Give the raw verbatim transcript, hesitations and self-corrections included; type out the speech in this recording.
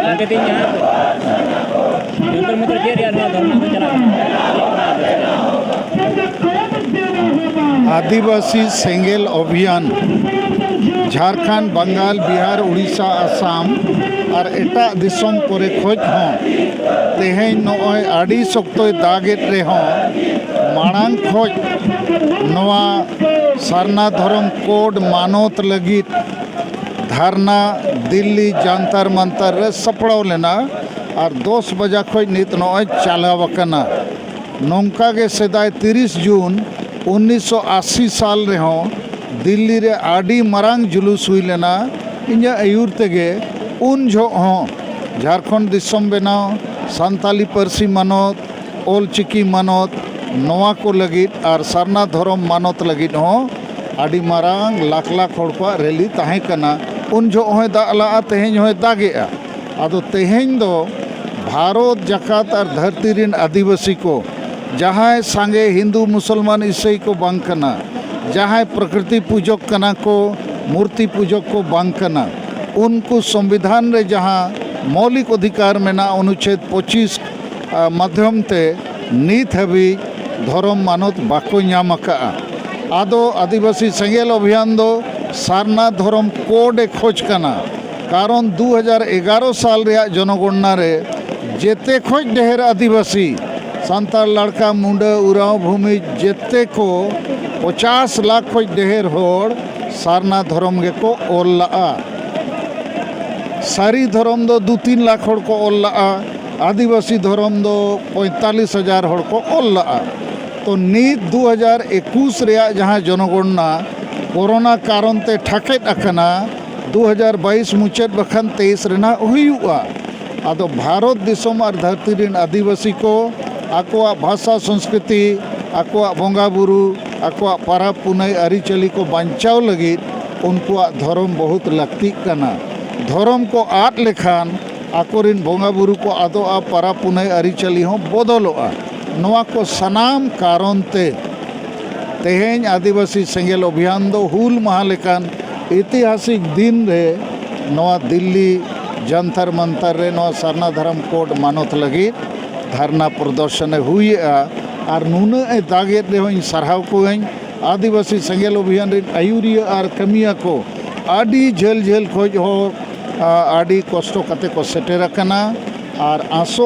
ᱜᱚᱢᱠᱮ, ᱛᱮᱦᱮᱧ ᱡᱟᱦᱟᱸ ᱡᱚᱱᱛᱚᱨ ᱢᱚᱱᱛᱚᱨ ᱪᱮᱫ ᱨᱮᱭᱟᱜ ᱱᱚᱣᱟ ᱫᱷᱚᱨᱱᱟ ᱫᱚ ᱪᱟᱞᱟᱜ ᱠᱟᱱᱟ? ᱟᱹᱫᱤᱵᱟᱹᱥᱤ ᱥᱮᱸᱜᱮᱞ ᱚᱵᱷᱤᱭᱟᱱ ᱡᱷᱟᱲᱠᱷᱚᱸᱰ, ᱵᱟᱝᱜᱟᱞ, ᱵᱤᱦᱟᱨ, ᱩᱲᱤᱥᱥᱟ, ᱟᱥᱟᱢ ᱟᱨ ᱮᱴᱟᱜ ᱫᱤᱥᱚᱢ ᱠᱚᱨᱮ ᱠᱷᱚᱡ ᱦᱚᱸ ᱛᱮᱦᱮᱧ ᱱᱚᱜᱼᱚᱭ ᱟᱹᱰᱤ ᱥᱚᱠᱛᱚᱭ ᱫᱟᱜᱮᱫ ᱨᱮᱦᱚᱸ, ᱢᱟᱲᱟᱝ ᱠᱷᱚᱡ ᱱᱚᱣᱟ ᱥᱟᱨᱱᱟ ᱫᱷᱚᱨᱚᱢ ᱠᱳᱰ ᱢᱟᱱᱚᱛ ᱞᱟᱹᱜᱤᱫ ᱫᱷᱟᱨᱱᱟ ᱫᱤᱞᱞᱤ ᱡᱟᱱᱛᱟᱨ ᱢᱟᱱᱛᱟᱨ ᱨᱮ ᱥᱟᱯᱲᱟᱣ ᱞᱮᱱᱟ ᱟᱨ ᱫᱚᱥ ᱵᱟᱡᱟ ᱠᱷᱚᱡ ᱱᱤᱛ ᱱᱚᱜᱼᱚᱭ ᱪᱟᱞᱟᱣ ᱟᱠᱟᱱᱟ᱾ ᱱᱚᱝᱠᱟ ᱜᱮ ᱥᱮᱫᱟᱭ ᱛᱤᱨᱤᱥ ᱡᱩᱱ ᱩᱱᱤᱥᱥᱚ ᱟᱥᱤ ᱥᱟᱞ ᱨᱮᱦᱚᱸ ᱫᱤᱞᱞᱤ ᱨᱮ ᱟᱹᱰᱤ ᱢᱟᱨᱟᱝ ᱡᱩᱞᱩᱥ ᱦᱩᱭ ᱞᱮᱱᱟ ᱤᱧᱟᱹᱜ ᱟᱹᱭᱩᱨ ᱛᱮᱜᱮ᱾ ᱩᱱ ᱡᱚᱦᱚᱜ ᱦᱚᱸ ᱡᱷᱟᱲᱠᱷᱚᱸᱰ ᱫᱤᱥᱚᱢ ᱵᱮᱱᱟᱣ, ᱥᱟᱱᱛᱟᱞᱤ ᱯᱟᱹᱨᱥᱤ ᱢᱟᱱᱚᱛ, ᱚᱞ ᱪᱤᱠᱤ ᱢᱟᱱᱚᱛ, ᱱᱚᱣᱟ ᱠᱚ ᱞᱟᱹᱜᱤᱫ ᱟᱨ ᱥᱟᱨᱱᱟ ᱫᱷᱚᱨᱚᱢ ᱢᱟᱱᱚᱛ ᱞᱟᱹᱜᱤᱫ ᱦᱚᱸ ᱟᱹᱰᱤ ᱢᱟᱨᱟᱝ ᱞᱟᱠᱷ ᱞᱟᱠᱷ ᱦᱚᱲ ᱠᱚᱣᱟᱜ ᱨᱮᱞᱤ ᱛᱟᱦᱮᱸ ᱠᱟᱱᱟ᱾ ᱩᱱ ᱡᱚᱦᱚᱜ ᱦᱚᱸᱭ ᱫᱟᱜ ᱞᱟᱜᱼᱟ, ᱛᱮᱦᱮᱧ ᱦᱚᱸᱭ ᱫᱟᱜᱮᱜᱼᱟ᱾ ᱟᱫᱚ ᱛᱮᱦᱮᱧ ᱫᱚ ᱵᱷᱟᱨᱚᱛ ᱡᱟᱠᱟᱛ ᱟᱨ ᱫᱷᱟᱹᱨᱛᱤ ᱨᱮᱱ ᱟᱹᱫᱤᱵᱟᱹᱥᱤ ᱠᱚ, ᱡᱟᱦᱟᱸᱭ ᱥᱟᱸᱜᱮ ᱦᱤᱱᱫᱩ, ᱢᱩᱥᱚᱞᱢᱟᱱ, ᱤᱥᱟᱹᱭ ᱠᱚ ᱵᱟᱝ ᱠᱟᱱᱟ, ᱡᱟᱦᱟᱸᱭ ᱯᱨᱚᱠᱨᱤᱛᱤ ᱯᱩᱡᱚᱠ ᱠᱟᱱᱟ ᱠᱚ, ᱢᱩᱨᱛᱤ ᱯᱩᱡᱚᱠ ᱠᱚ ᱵᱟᱝ ᱠᱟᱱᱟ, ᱩᱱᱠᱩ ᱥᱚᱝᱵᱤᱫᱷᱟᱱ ᱨᱮ ᱡᱟᱦᱟᱸ ᱢᱳᱣᱞᱤᱠ ᱚᱫᱷᱤᱠᱟᱨ ᱢᱮᱱᱟᱜᱼᱟ, ᱚᱱᱩᱪᱷᱮᱫ ᱯᱚᱸᱪᱤᱥ ᱟᱨ, ᱢᱟᱫᱽᱫᱷᱚᱢ ᱛᱮ ᱱᱤᱛ ᱦᱟᱹᱵᱤᱡ ᱫᱷᱚᱨᱚᱢ ᱢᱟᱱᱚᱛ ᱵᱟᱠᱚ ᱧᱟᱢ ᱟᱠᱟᱫᱼᱟ᱾ ᱟᱫᱚ ᱟᱹᱫᱤᱵᱟᱹᱥᱤ ᱥᱮᱸᱜᱮᱞ ᱚᱵᱷᱤᱭᱟᱱ ᱫᱚ ᱥᱟᱨᱱᱟ ᱫᱷᱚᱨᱚᱢ ᱠᱳᱰ ᱮ ᱠᱷᱚᱡᱽ ᱠᱟᱱᱟ, ᱠᱟᱨᱚᱱ ᱫᱩ ᱦᱟᱡᱟᱨ ᱮᱜᱟᱨᱚ ᱥᱟᱞ ᱨᱮᱭᱟᱜ ᱡᱚᱱᱚᱜᱚᱬᱱᱟ ᱨᱮ ᱡᱮᱛᱮ ᱠᱷᱚᱡ ᱰᱷᱮᱨ ᱟᱹᱫᱤᱵᱟᱹᱥᱤ, ᱥᱟᱱᱛᱟᱲ, ᱞᱟᱲᱠᱟ, ᱢᱩᱸᱰᱟᱹ, ᱩᱨᱟᱸᱣ, ᱵᱷᱩᱢᱤᱡᱽ, ᱡᱮᱛᱮ ᱠᱚ ᱯᱚᱪᱟᱥ ᱞᱟᱠᱷ ᱠᱷᱚᱡ ᱰᱷᱮᱨ ᱦᱚᱲ ᱥᱟᱨᱱᱟ ᱫᱷᱚᱨᱚᱢ ᱜᱮᱠᱚ ᱚᱞ ᱞᱟᱜᱼᱟ᱾ ᱥᱟᱹᱨᱤ ᱫᱷᱚᱨᱚᱢ ᱫᱚ ᱫᱩ ᱛᱤᱱ ᱞᱟᱠᱷ ᱦᱚᱲ ᱠᱚ ᱚᱞ ᱞᱟᱜᱼᱟ, ᱟᱹᱫᱤᱵᱟᱹᱥᱤ ᱫᱷᱚᱨᱚᱢ ᱫᱚ ᱯᱚᱸᱭᱛᱟᱞᱤᱥ ᱦᱟᱡᱟᱨ ᱦᱚᱲ ᱠᱚ ᱚᱞ ᱞᱟᱜᱼᱟ᱾ ᱛᱚ ᱱᱤᱛ ᱫᱩ ᱦᱟᱡᱟᱨ ᱮᱠᱩᱥ ᱨᱮᱭᱟᱜ ᱡᱟᱦᱟᱸ ᱡᱚᱱᱚᱜᱚᱬᱱᱟ ᱠᱳᱨᱳᱱᱟ ᱠᱟᱨᱚᱱ ᱛᱮ ᱴᱷᱟᱠᱮᱫ ᱟᱠᱟᱱᱟ, ᱫᱩ ᱦᱟᱡᱟᱨ ᱵᱟᱭᱤᱥ ᱢᱩᱪᱟᱹᱫ ᱵᱟᱠᱷᱟᱱ ᱛᱮᱭᱤᱥ ᱨᱮᱱᱟᱜ ᱦᱩᱭᱩᱜᱼᱟ᱾ ᱟᱫᱚ ᱵᱷᱟᱨᱚᱛ ᱫᱤᱥᱚᱢ ᱟᱨ ᱫᱷᱟᱹᱨᱛᱤ ᱨᱮᱱ ᱟᱹᱫᱤᱵᱟᱹᱥᱤ ᱠᱚ ᱟᱠᱚᱣᱟᱜ ᱵᱷᱟᱥᱟ, ᱥᱚᱝᱥᱠᱨᱤᱛᱤ, ᱟᱠᱚᱣᱟᱜ ᱵᱚᱸᱜᱟ ᱵᱩᱨᱩ, ᱟᱠᱚᱣᱟᱜ ᱯᱟᱨᱟᱵᱽ ᱯᱩᱱᱟᱹᱭ ᱟᱹᱨᱤᱪᱟᱹᱞᱤ ᱠᱚ ᱵᱟᱧᱪᱟᱣ ᱞᱟᱹᱜᱤᱫ ᱩᱱᱠᱩᱣᱟᱜ ᱫᱷᱚᱨᱚᱢ ᱵᱚᱦᱩᱛ ᱞᱟᱹᱠᱛᱤᱜ ᱠᱟᱱᱟ᱾ ᱫᱷᱚᱨᱚᱢ ᱠᱚ ᱟᱫ ᱞᱮᱠᱷᱟᱱ ᱟᱠᱚᱨᱮᱱ ᱵᱚᱸᱜᱟ ᱵᱩᱨᱩ ᱠᱚ ᱟᱫᱚᱜᱼᱟ, ᱯᱟᱨᱟᱵᱽ ᱯᱩᱱᱟᱹᱭ ᱟᱹᱨᱤᱪᱟᱹᱞᱤ ᱦᱚᱸ ᱵᱚᱫᱚᱞᱚᱜᱼᱟ᱾ ᱱᱚᱣᱟ ᱠᱚ ᱥᱟᱱᱟᱢ ᱠᱟᱨᱚᱱ ᱛᱮ ᱛᱮᱦᱮᱧ ᱟᱹᱫᱤᱵᱟᱹᱥᱤ ᱥᱮᱸᱜᱮᱞ ᱚᱵᱷᱤᱭᱟᱱ ᱫᱚ ᱦᱩᱞ ᱢᱟᱦᱟ ᱞᱮᱠᱟᱱ ᱤᱛᱤᱦᱟᱥᱤᱠ ᱫᱤᱱ ᱨᱮ ᱱᱚᱣᱟ ᱫᱤᱞᱞᱤ ᱡᱟᱱᱛᱟᱨ ᱢᱟᱱᱛᱟᱨ ᱨᱮ ᱱᱚᱣᱟ ᱥᱟᱨᱱᱟ ᱫᱷᱚᱨᱚᱢ ᱠᱳᱰ ᱢᱟᱱᱚᱛ ᱞᱟᱹᱜᱤᱫ ᱫᱷᱟᱨᱱᱟ ᱯᱨᱚᱫᱚᱨᱥᱚᱱ ᱮ ᱦᱩᱭᱮᱜᱼᱟ᱾ ᱟᱨ ᱱᱩᱱᱟᱹᱜ ᱮ ᱫᱟᱜᱮᱫ ᱨᱮᱦᱚᱸᱧ ᱥᱟᱨᱦᱟᱣ ᱠᱚᱣᱟᱹᱧ᱾ ᱟᱹᱫᱤᱵᱟᱹᱥᱤ ᱥᱮᱸᱜᱮᱞ ᱚᱵᱷᱤᱭᱟᱱ ᱨᱤᱱ ᱟᱹᱭᱩᱨᱤᱭᱟᱹ ᱟᱨ ᱠᱟᱹᱢᱤᱭᱟᱹ ᱠᱚ ᱟᱹᱰᱤ ᱡᱷᱟᱹᱞ ᱡᱷᱟᱹᱞ ᱠᱷᱚᱡ ᱦᱚᱸ, ᱟ, ᱟᱹᱰᱤ ᱠᱚᱥᱴᱚ ᱠᱟᱛᱮ ᱠᱚ ᱥᱮᱴᱮᱨ ᱟᱠᱟᱱᱟ᱾ ᱟᱨ ᱟᱥᱚᱜ